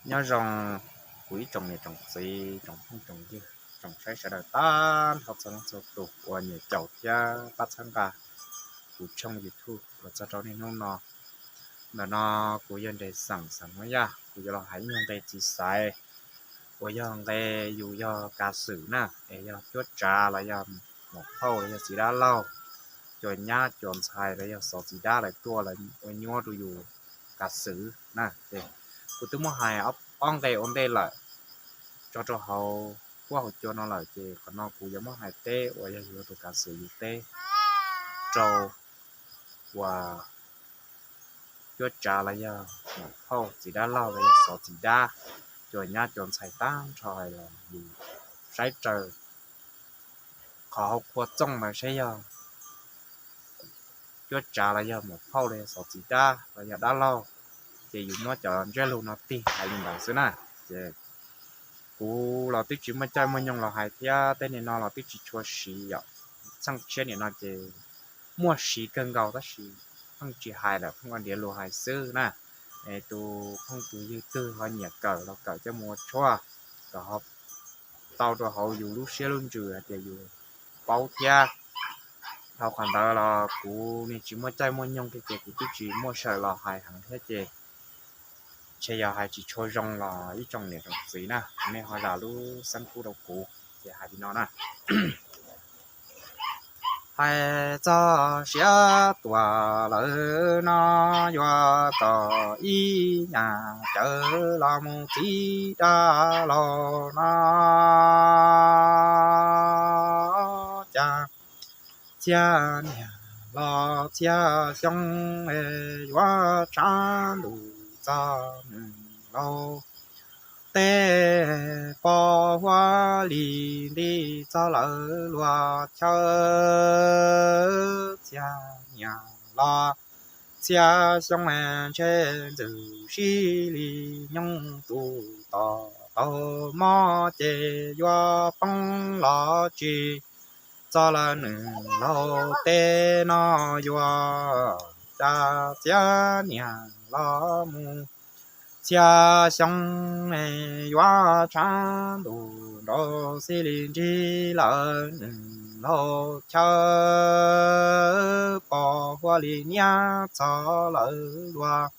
Nyob zoo kuv ib tsoom niam tsoom txiv, tsoom phooj tsoom ywg, tsoom saib sawv daws tag nrho txhua leej txhua tus uas nyiam caum thiab pab txhawb nqa kuv tshooj YouTube uas txog rau niaj hnub no. Ntawm no kuv yog Nres Xeem, xeem Hmoob Yaj, kuv yuav los hais ib nyuag nqe txiv xaiv uas yog nqe yus yog kav xwm na, es yog cuab tsav los yog muam phauj los yog txiv dab laug, cov nyab cov ntxhais los yog xov txiv dab lawv tuaj lawv ua nyuab rau yus kav xwm na. Kuv twb muab hais ob nqe ua ntej lawm tso rau hauv huab hauv cua no lawm, ces qhov no kuv yuav muab hais teb uas yog yus tus kav xwm yus teb rau uas cuab tsav los yog muam phauj txiv dab laug los yog xov txiv dab, cov nyab cov ntxhais tag nrho hais los yus saib raws qhov hauv qhua txooj ntawd saib yog cuab tsav los yog muam phauj los yog xov txiv dab los yog dab laug, ces yus muab cov ntsiab lus no tig hais li ntawd xwb na. Ces kuv los twb tsis muaj caij muaj nyoog los hais thiab tej niam no los twb tsis tshua siv yom. Txheej tshiab niam no ces muaj siv kawg nkaus tab sis pheej tsis hais lawm, pheej ua ntiav lus hais xwb na. Es tus phooj tus ywg twg ho nyiam kawm los kawm coj mus ua tshuaj kom ho tau rau hauv yus lub siab lub ntsws hais tias yus paub thiab. Dhau qhov ntawd los kuv niag tsis muaj caij muaj nyoog thiab ces kuv twb tsis muaj sawm los hais heev thiab ces ntshe yog hais tsis tshua zoo los ib tsoom niam tsoom txiv na, nej ho zam lub xeeb kub rau kuv. Ces hais li no na. Hais txog siav tuam lawm no yuav kom ib nyuag cawv los mus txiv dab laug no cas txhia niam los txhia xyoo yuav tshav ntuj txog nws laug teb pos huab li nti txog lawv luag chaw. Txhia niam los txhia xyoo ntshe ntxwm sib li nyoog tus tom tau mob ces yuav poob los tsis txog lawv nws laug teb no yuav cas txhia niam los mus txhia xyoo yuav tshav ntuj nrau xij li nrig lawv nws laug chaw pos huab li niab txog lawv luag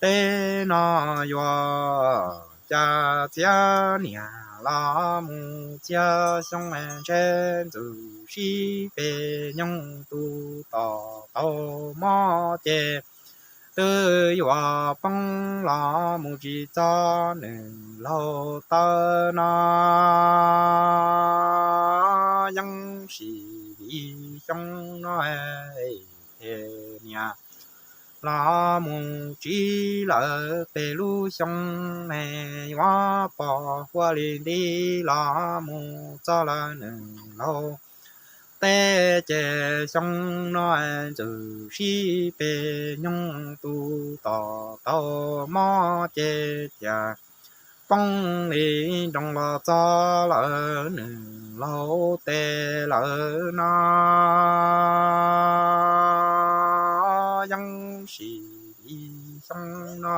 teb no yuav cas txhia niam los mus txhia xyoo ntshe ntxwm sib pes nyoog tus tom tau mob ces twb yuav poob los mus tsis txog nws laug taw no. Yeej sim li xyoo no es niam los mus tsis lawm pes lub xyoo ne yuav pos huab li nti los mus txog lawv nws laug teb ces xyoo no ntxwm sib pes nyoog tus tom tau mob ces cas poob li nroos los txog lawv nws laug teb lawm no. Yeej sim li xyoo no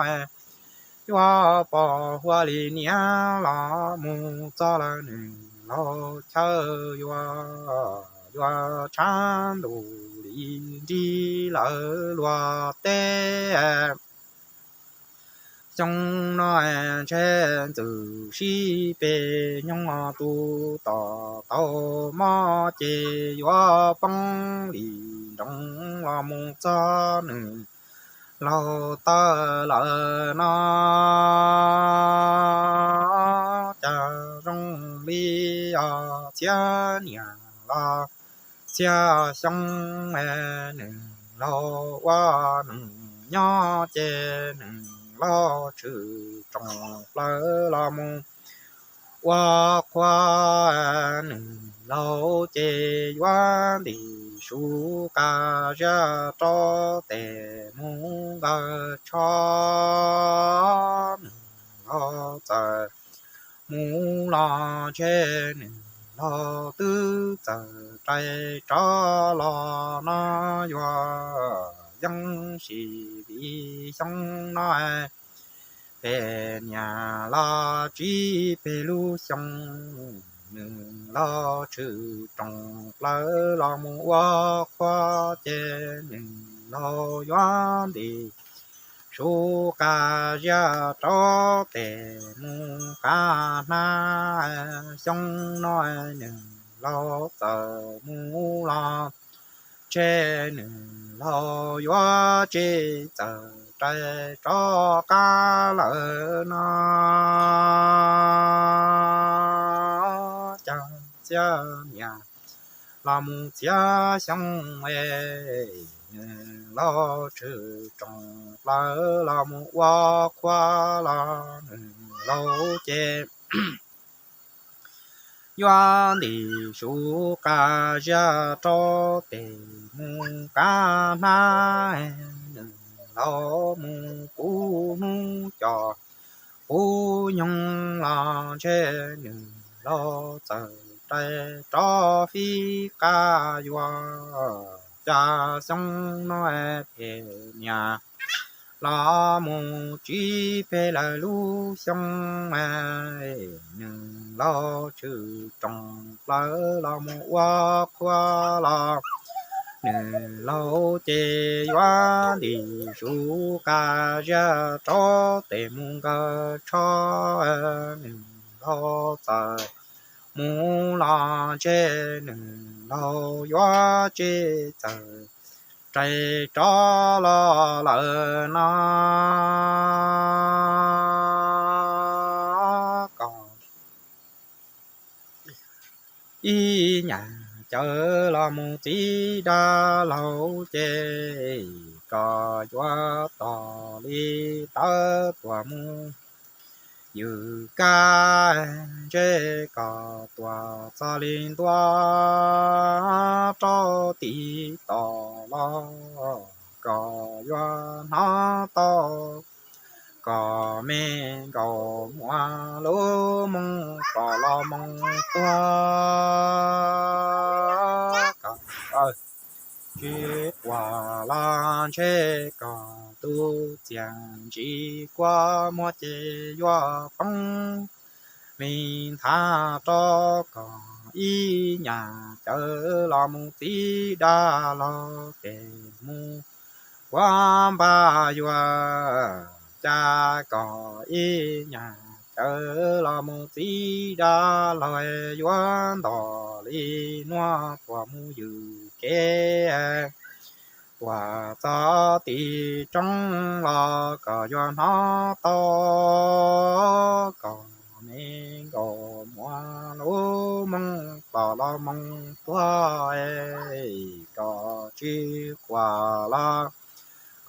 yuav pos huab li niab los mus txog lawv nws laug chaw yuav yuav tshav ntuj li nrig lawv luag teb. Xyoo no ntshe ntxwm sib pes nyoog tus tom tau mob ces yuav poob li nroos los mus txog nws laug taw lawm no. Cas zoo li os txhia niam los txhia xyoo nws laug ua neej nyob ces nws laug tshwm tsoom plaws los mus ua qhua. Nws laug ces yuav ntim su qa zia rau tes mus nqaws tsho. Nws laug txawm mus los ntshe nws laug twb txawm rais rov los no yuav yeej sim li xyoo no pem niam los tsib peb lub xyoo, nws laus tshwm roos plaws los mus ua qhua ces nws laus yuav ntim su qa ziab rau tes mus qab hnab. Xyoo no nws laus txawm mus los ntshe nws laus yuav tsis txawm rais rov qab lawm no. Cas txhiab niam los mus txhiab xyoo es nws laus tshwm roos plaws los mus ua qhua los nws laus ces yuav ntim su qa ziab rau tes mus qab hnab. Nws laus mus puv hnub cos puv nyoog los ntshe nws laus txawm rais rov fij qab yuav. Cas xyoo no phem niam los mus tsib peb lawm lub xyoo, nws laus tshwm roos plaws los mus ua qhua los nws laus ces yuav ntim su qa ziab rau tes mus nkaws tsho. Nws laus txawm mus los ntshe nws laus yuav tsis txawm rais rov los lawm no. Kom ib nyam cawv los mus txiv dab laug ces kom yuav tos li tawv tuam mus ywm kab ntsej kom tuam txog li ntua rau tim tom los kom yuav hnov tau kom me nkaus muaj lub moo pom los moo tuag kom tsis quas los ntshe kom tus txias ntsis kua muag ces yuav poob li nthav rau kom ib nyam cawv los mus txiv dab laug tes mus kuab npaj yuav cas kom ib nyam cawv los mus txiv dab laug yuav ntom li nuav tuam mus ywm kev tuam txog tim roob los kom yuav hnov tau kom me nkaus muaj lub moo pom los moo tuag kom tsis quas los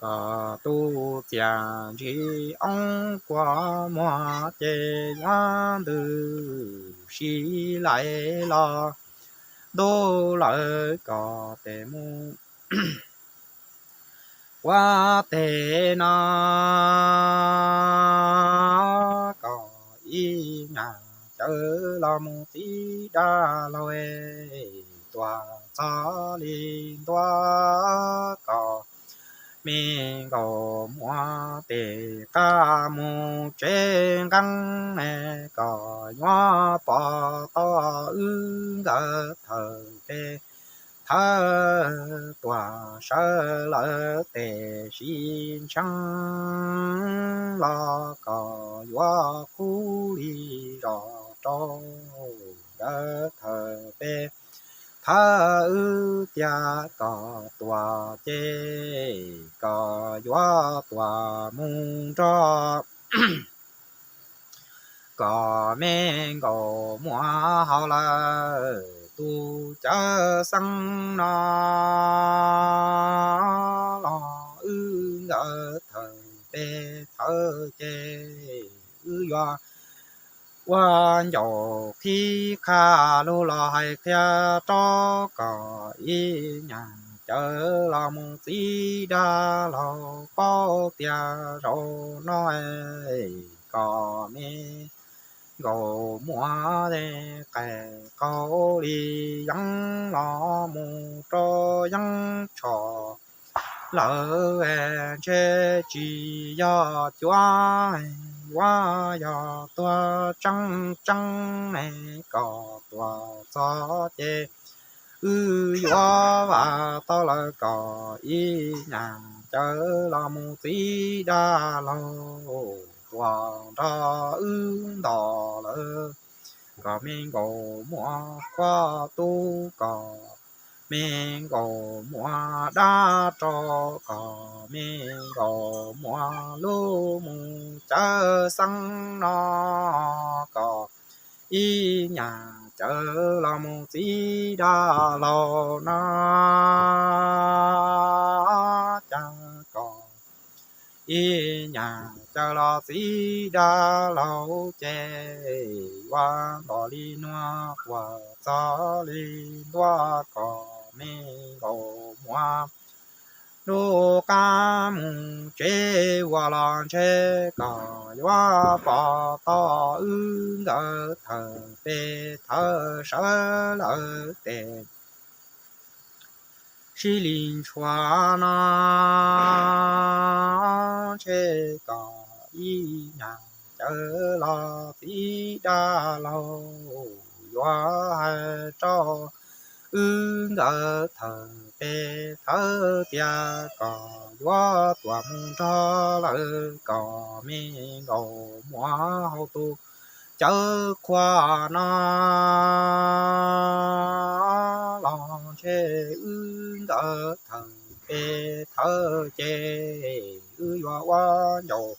kom tus txias ntsis oob kua muag ces yuav ntws si lais los ntuj lawm kom tes mus ua teg no kom ib nyam cawv los mus txiv dab laug tuam txog li ntua kom me nkaus muaj tes qab mus tsev nqeeb kom yuav pom tau wb nkawd thawm peb thawb tuam sawv lawv tes sib ntsheej los kom yuav qub li zos rau nkawd thawm peb thawb wb tiag kom tuam ces kom yuav tuam mus nrog kom me nkaus muaj hauj lawm tus cawv xeeb no los wb nkawd thawm peb thawb ces wb yuav ua ncaus qhib qha lug los hais qhia rau kom ib nyam cawv los mus txiv dab laug paub tias zaum no kom me nkaus muaj qais qaug li yeeb los mus rau yeeb tsho lawm ntshe tsis yog cuab yuav yog tuag tseeb tseeb ne, kom tuag txog ces wb yuav vam tau lawm kom ib nyas caw los mus txiv dab laug tuaj nrog wb ntos lawm kom me nkaus muaj khuab tub, kom me nkaus muaj dab rau, kom me nkaus muaj lub mus cawv xeeb no, kom ib nyas caw los mus txiv dab laug no, cas kom ib nyas caw los txiv dab laug ces yuav ntos li nuav quas txog li ntua, kom me nkaus muaj lub qab mus tsev ua los ntshe kom yuav pom tau wb nkawd thawm peb thawm sawv lawm tes sib li ntshua no, ntshe kom ib nyas caw los txiv dab laug yuav hais rau wb nkawd thawm peb thawm tias kom yuav tuaj mus nrog lawv kom me nkaus muaj hauv tus cawv qhua no los ntshe wb nkawd thawm peb thawm ces wb yuav ua ncaus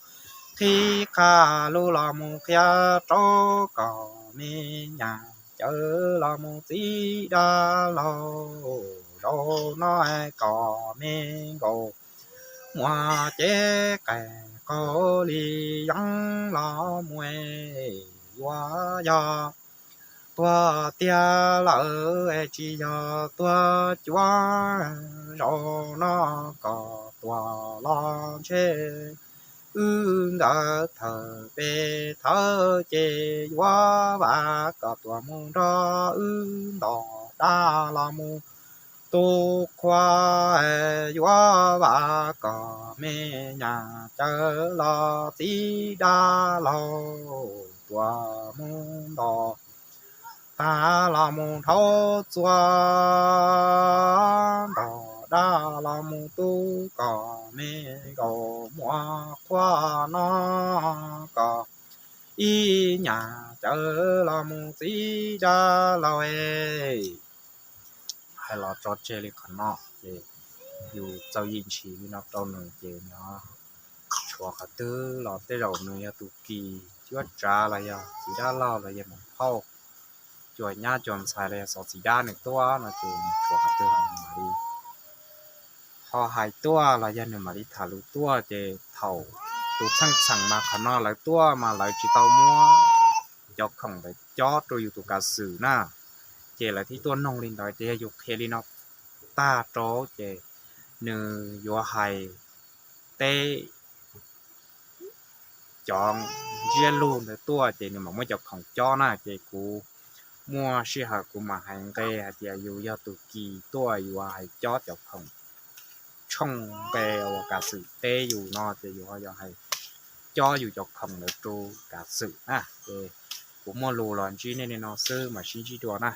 qhib qha lug los mus qhia rau kom me nyas caw los mus txiv dab laug zaum no kom me nkaus muaj cev qais qaug li yeeb los mus, yuav yog tuag tiag lawm es tsis yog tuag cuav, zaum no kom tuag los ntshe wb nkawd thawm peb thawm ces yuav vam kom tuaj mus nrog wb ntos dab los mus tu qhua, yuav vam kom me nyas caw los txiv dab laug tuaj mus ntos tag los mus dhau txua, ntos dab los mus tu kom me nkaus muaj qhua no, kom ib nyas caw los mus txiv dab laug es. Hais los tso tseg li qhov no ces yus txawj yim ntshis li no rau nws ces nws tshuav qhov twg los tej zaum nws yog tus kis cuab tsav los yog txiv dab laug los yog niam phauj, cua nyab cua ntxhais los yog xov txiv dab nws tuaj no ces nws tshuav qhov twg los nws mam li ho hais tuaj los yog nws mam li tham lus tuaj ces thaum tus txheej txheem mas qhov no lawv tuaj mas lawv tsis tau muab cov khoom ntawd cob rau yus tus kav xwm na, ces lawv thiaj tuaj noog li ntawd ces yog yus qhia li no tag rau ces nws yuav hais teb cov ntsiab lus ntawd tuaj ces nws mam muab cov khoom cob na ces kuv muaj sij hawm kuv mam hais nqe hais tias yus yog tus kis tuaj yuav hais cob cov khoom tshooj nqe uas kav xwm teb yus no ces yus ho yog hais cob yus cov khoom ntawd rau kav xwm na ces kuv muaj lus los ntsib nej li no xwb mam sib ntsib dua na.